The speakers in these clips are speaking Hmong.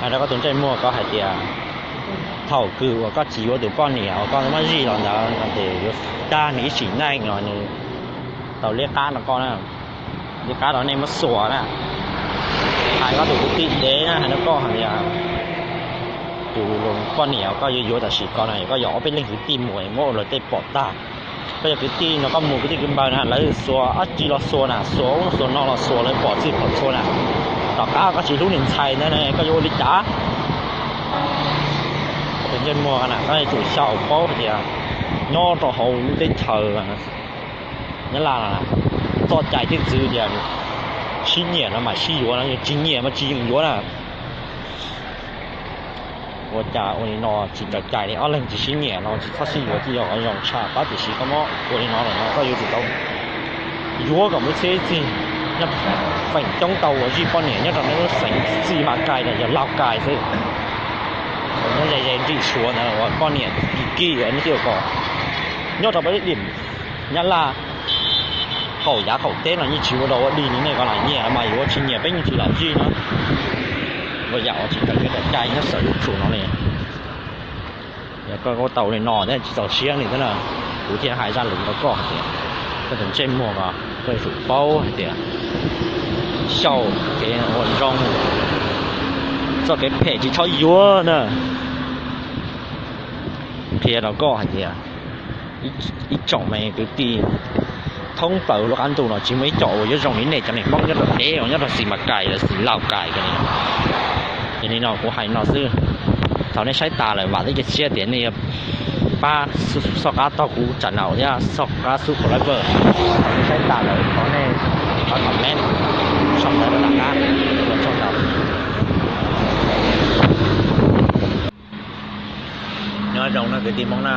Rau koj tus ntsej muag, koj hais tias thaum kws uas koj tsis yuav tus poj niam uas koj muab zij los ntawd no ces yuav tag nws ib sim neej no nws tau liab qab rau koj na. Liab qab rau nej muab xuas na. Hais koj tus kwv tij dev na, hais rau koj hais tias tus poj niam koj yuav yuav tam sim ko no koj yog ob peb leeg kwv tij mus muab ua luag tej pom tag. Koj yog kwv tij no koj mus kwv tij kwv npawg na lawv xuas ob tsi los xuas na, xuas ub xuas no los xuas lawv pom txhij pom txhua na. Tom qab koj tsis hlub niag ntxhais ntawd koj yuav ua li cas? Tus ntsej muag na koj yuav tsum xyaum paub hais tias nyob rau hauv lub teb chaws Nyab Laj no txoj cai thiab txwv tias sib nyiam no mam sib yuav no, yog tsis nyiam mas tsis yeem yuav na. Ua cas ua li no tsis txaus cai li, ob leeg tsis sib nyiam no tsis txhob sib yuav twb yog zoo tshaj qab, tiam sis koj muab ua li no lawm no koj yuav tsum tau yuav kom muaj txhiab ib txhis. Nyob feem coob tau uas zij poj niam nyob rau nej lub xeev Xis Mas Kais los yog Laus Kais xwb. Nyob ze ze nrim Suav ntawd uas poj niam kim kim nej thiaj kom nyob rau peb lub dim Nyab Laj qaum yav qaum teb no yeej tsis ua dog ua dig li nej ko los nyiam mas yuav, tsis nyiam peb yeej tsis lam zij no. Ua yam uas tsis txaus kev txaus cai nyob saum YouTube no li. Yog koj tau li no thiab tsis txaus siab li thiab na, kuv thiaj hais zaj lus rau koj hais tias koj tus ntsej muag ko koj yuav tsum paub hais tias xyaum kev ua zoo, txoj kev phem tsis txhob yuav na. Qhia rau koj hais tias ib tsoom me kwv tij thoob plaws lub qab ntuj no tsis muaj ib co uas yuav zoo li nej cov neeg Hmoob nyob rau dev uas nyob rau Xis Mas Kais los Xis Laus Kais ko li. Yog li no kuv hais no xwb, thaum nej saib tas lawm vam thiab cia siab tias nej yuav pab soj qab taug kuv tsam naum thiab soj qab xub qhov lab vawj. Thaum nej saib tas lawm thov nej pab comment, soj ntawd rau tom qab, ua tsaug ntau. Nyob zoo na kwv tij Hmoob na,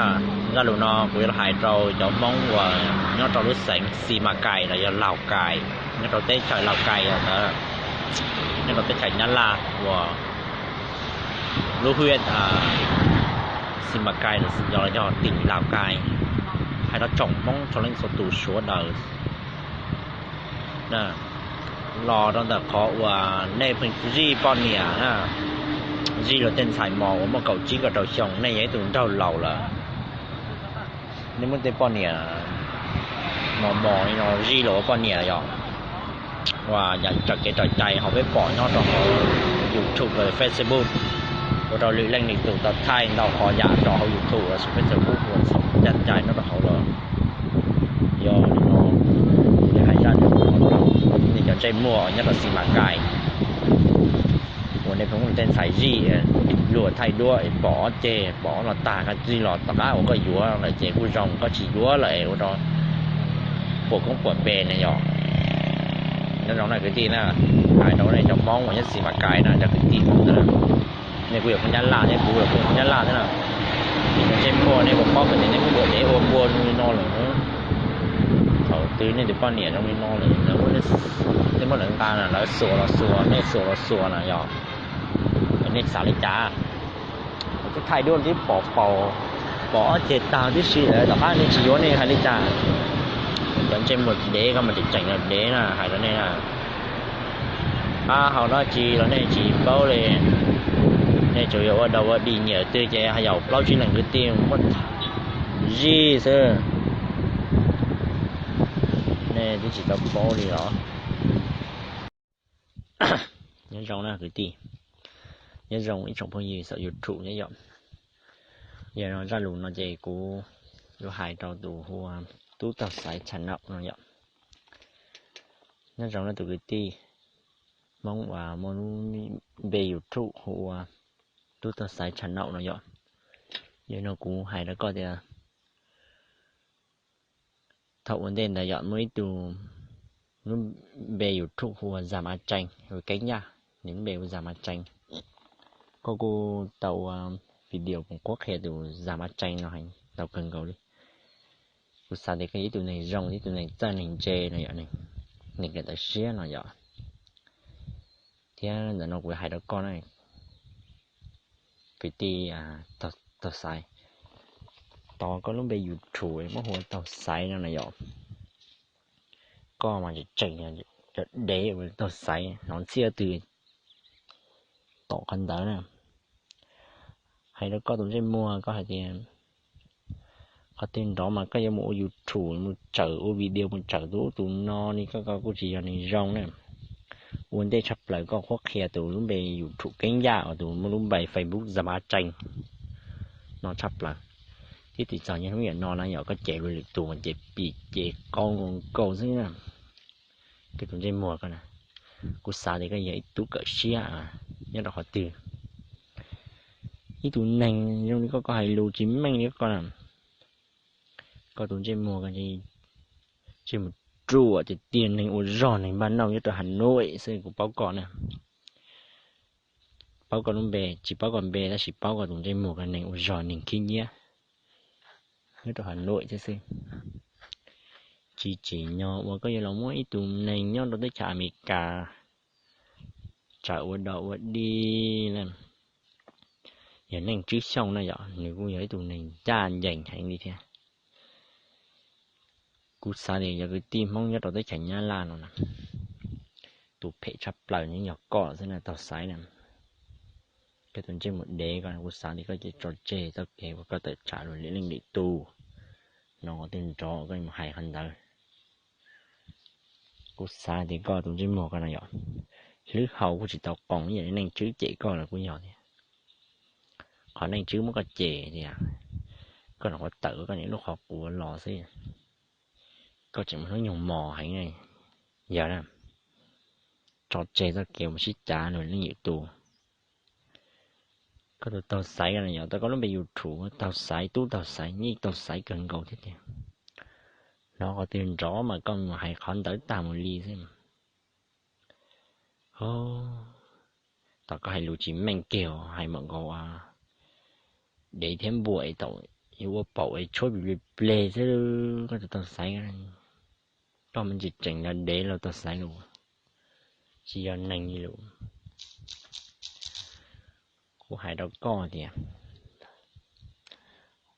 zaj lus no kuv yuav los hais rau cov Hmoob uas nyob rau lub xeev Xis Mas Kais los yog Laus Kais, nyob rau teb chaws Laus Kais ntawd, nyob rau teb chaws Nyab Laj uas lub hwj Xis Mas Kais los yog tim Laus Kais, hais rau tsoom Hmoob txhua leej txhua tus sawv daws los rau ntawm qhov uas nej pheej zij poj niam na, zij luag tej ntxhais mos uas muaj kaum tsib kaum rau xyoo, nej yog ib tug nraug laus lawm, nej muab tej poj niam mos mos li no zij los ua poj niam yog ua yam tsis txaus kev txaus cai ho peb pom nyob rau hauv YouTube, Facebook, ua rau lwm leej lwm tus tau thaij ntau qhov yam rau hauv YouTube los Facebook ua txhaum caj cai nyob rau hauv los. Yog li no, kuv hais zaj no rau nej cov ntsej muag nyob rau Xis Mas Kais uas nej pheej muab tej ntxhais zij, luag thaij duab es pom ob ceg pom ob los tag, koj zij los tom qab uas koj yuav lawm ces kuj zoo, koj tsis yuav lawm es ua rau puas koob puas npe ne yom. Nyob zoo na kwv tij na, hais rau nej cov Hmoob uas nyob Xis Mas Kais na, cov kwv tij Hmoob ntawd, nej kuj yog Hmoob Nyab Laj thiab, kuv los kuj yog Hmoob Nyab Laj thiab na. Nej cov ntsej muag nej puas paub hais tias nej muab ua dev ua npua zoo li no lawm? Thaum twg nej tus poj niam zoo li no lawm, lawv muab, nej muab lawv nqa na, lawv xuas los xuas, nej xuas los xuas na yom, nej xav li cas? Twb thaij duab twb pom paus, pom ob ceg tag tib si lawm, tom qab nej tsis yuav nej hais li cas? Cov ntsej muag dev koj mas tseem tseem yog dev na, hais rau nej na. Qab hau dab tsi los nej tsis paub li, nej tsuas yog ua dog ua dig nyiam twg ces hais yam plaub tsib leeg kwv tij muab zij xwb. Nej twb tsis tau paub li los. Nyob zoo na kwv tij, nyob zoo ib tsoom phooj ywg saum YouTube thiab yom. Yog no zaj lus no ces kuv yuav hais rau tus hu ua Tub Taug Xaiv channel no yom. Nyob zoo na tus kwv tij Hmoob uas muaj lub npe YouTube hu ua Tub Taug Xaiv channel no yom. Yog no kuv hais rau koj tias thaum ua ntej ntawd yom muaj ib tug lub npe YouTube hu ua Zam A Tsees, Keeb Yaj, nws lub npe hu Zam A Tsees. Koj kuj tau ua video kuv qhuab qhia tus Zam A Tsees no heev tau kawg nkaus li. Kuv xav tias koj yog ib tug neeg zoo, ib tug neeg txawj neeg ntse no yom, neeg kev tawm siab no yom. Thiab ntawm no kuv hais rau koj na, kwv tij Taug Xaiv, tos koj lub npe YouTube muab hu ua Taug Xaiv no na yom. Koj mas tseem tseem cov dev ua Taug Xaiv, hnov ntxhiab twg tom qhov ntawd na. Hais rau koj tus ntsej muag, koj hais tias qhov twg nrov mas koj yuav mus ua YouTube mus tsawm ua video mus tsawm tus ub tus no li, koj kuj tsis yog neeg zoo na. Ua ntej tshaj plaws koj qhuab qhia tus lub npe YouTube Keeb Yaj uas tus muaj lub npe Facebook Zam A Tsees no tshaj plaws. Thiab tim txog nyob hnub yam no na yog koj cem luag lwm tus mas ces pim ces qau nkaus nkaus xwb na. Koj tus ntsej muag ko na, kuv xav tias koj yog ib tug kawm siab nyob rau qhov twg. Ib tug neeg zoo li koj, koj hais lus tsis meej li koj na. Koj tus ntsej muag ko, ntsej muag ruam tiag tiag, neeg ua zog neeg npaj nauj nyob rau Has Nuj xwb kuv paub koj na. Paub koj lub npe, tsis paub koj npe tab sis paub koj tus ntsej muag ko, neeg ua zog neeg khib nyiab nyob rau Has Nuj thiab xwb. Tsis tsim nyog uas koj yuav los muab ib tug neeg nyob rau teb chaws Amelikas tsawm ua dog ua dig na. Yog Neej Tswb Xyooj na yom, nws kuj yog ib tug neeg ncaj ncees heev li thiab. Kuv xav tias yog kwv tij Hmoob nyob rau teb chaws Nyab Laj no na, tus phem tshaj plaws nws yog koj xwb na, tau xaiv na. Koj tus ntsej muag dev ko, kuv xav tias koj cia li tso tseg txoj kev uas koj tawm tsam luag lwm leej lwm tus no, qhov twg nrov koj mus hais qhov ntawd. Kuv xav tias koj tus ntsej muag ko no yog hlwb hau kuj tsis tau qoos ib yam li Neej Tswb cem koj los kuj yog thiab. Qhov Neej Tswb muab koj cem tias koj nyuam qhuav tawm koj niam lub qhov quav los xwb, koj tseem muaj hnub nyoog mos heev. Yog na, tso tseg txoj kev mus sib cav luag leej lwm tus. Koj tus taug xaiv ko no yog tau koj lub npe YouTube taug xaiv tub taug xaiv nyab taug xaiv kawg nkaus thiab tiag. Hnov qhov twg nrov mas koj mus hais qhov ntawd tag mus li xwb. Thaum koj hais lus tsis meej kiag, hais npaum nkaus dev thiab npua es tau yuav ua paum es tshuab plig plig xwb, koj tus taug xaiv, koj mas tsis tseem yog dev los taug xaiv lus, tsis yog neeg li lus. Kuv hais rau koj tias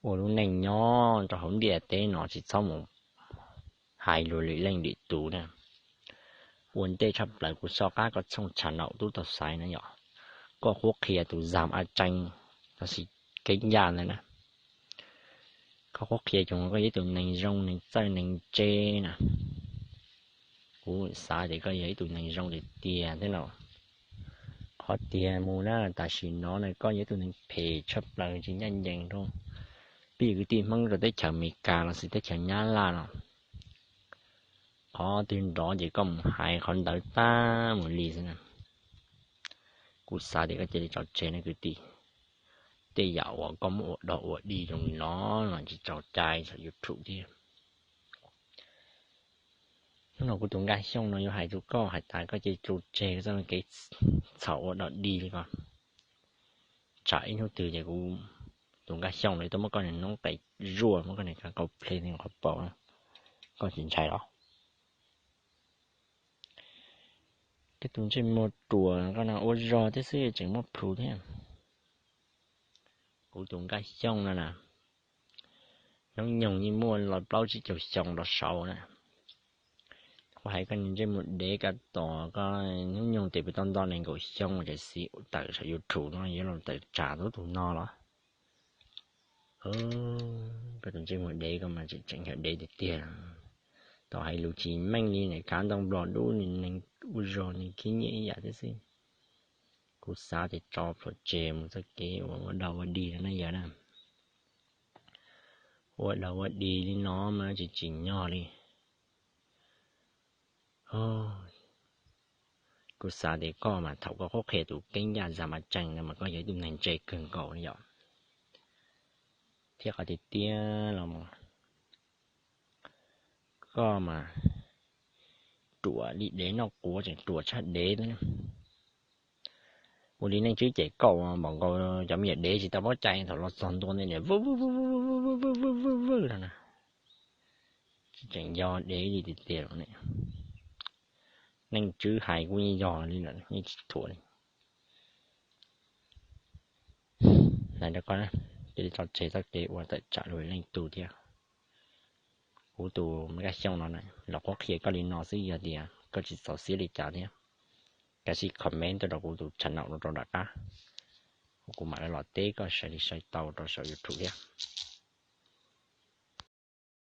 ua lub neej nyob rau hauv ntiaj teb no tsis txhob mus hais luag lwm leej lwm tus na. Ua ntej tshaj plaws kuv soj qab koj txhooj channel tub taug xaiv na yom, koj qhuab qhia tus Zam A Tsees, tab sis Keeb Yaj ntawd na, koj qhuab qhia cov koj yog ib tug neeg zoo neeg txawj neeg ntse na. Kuv xav tias koj yog ib tug neeg zoo tiag tiag thiab no. Qhov tiag mus na, tam sim no na koj yog ib tug neeg phem tshaj plaws tsis ncaj ncees rau peb kwv tij Hmoob rau teb chaws Amelikas los sis teb chaws Nyab Laj no. Qhov twg nrov ces koj mus hais qhov ntawd tag mus li xwb na. Kuv xav tias koj cia li tso tseg na kwv tij. Tej yam uas koj muab ua dog ua dig zoo li no mas tsis txaus cai saum YouTube thiab. Hnub no kuv tus Nkaj Xyooj no yuav hais rau koj hais tias koj cia li tso tseg txoj kev txhaum ua dog dig li ko. Tsam ib hnub twg ces kuv tus Nkaj Xyooj no tuaj muab koj niag noob qes zuaj, muab koj niag kav qau ple qhov paum, koj tsis ntshai los? Koj tus ntsej muag ruam ko no ua zog thiab xwb tseem muaj plhus thiab. Kuv tus Nkaj Xyooj no na, hnub nyoog yeej muaj li plaub tsib caug xyoo los saud na. Kuv hais koj ntsej muag dev ko tos koj hnub nyoog tes puas tau nto nees nkaum xyoo ces xij tawm saum YouTube no yuav los tawm tsam tub tus no los? Koj tus ntsej muag dev ko mas tseem yog dev tiag tiag. Tau hais lus tsis meej li niam kav ntoo nplog dub, neeg ua zog neeg khib nyiab ib yam thiab xwb. Kuv xav tias tso plhuav tseg mus txoj kev uas ua dog ua dig no na yawg na. Ua dog ua dig li no mas tsis tsim nyog li. Kuv xav tias koj mas thaum koj qhuab qhia tus Keeb Yaj Zam A Tsees no mas koj yog ib tug neeg ntse kawg nkaus li yom. Thiab qhov tiag tiag los koj mas ruam li dev noj quav tseem ruam tshaj dev. Ua li Neej Tswb cem koj npaum nkaus cov me nyuam dev tsis tau paub cai thaum los txog ntua ntej niam vwj vwj vwj vwj vwj vwj vwj no na. Tsis tseem yog dev li tiag tiag los ne. Neej Tswb hais kuj yeej yog li lawm yeej tsis thuam li. Hais rau koj, cia li tso tseg txoj kev ua tawm tsam luag leej tug thiab. Kuv tus Nkaj Xyooj no los qhuab qhia koj li no xwb, yog tias koj tsis txaus siab li cas thiab, Kav tsij comment tuaj rau kuv tus channel no rau nram qab, kuv mam li los teb koj sai li sai tau rau saum YouTube thiab.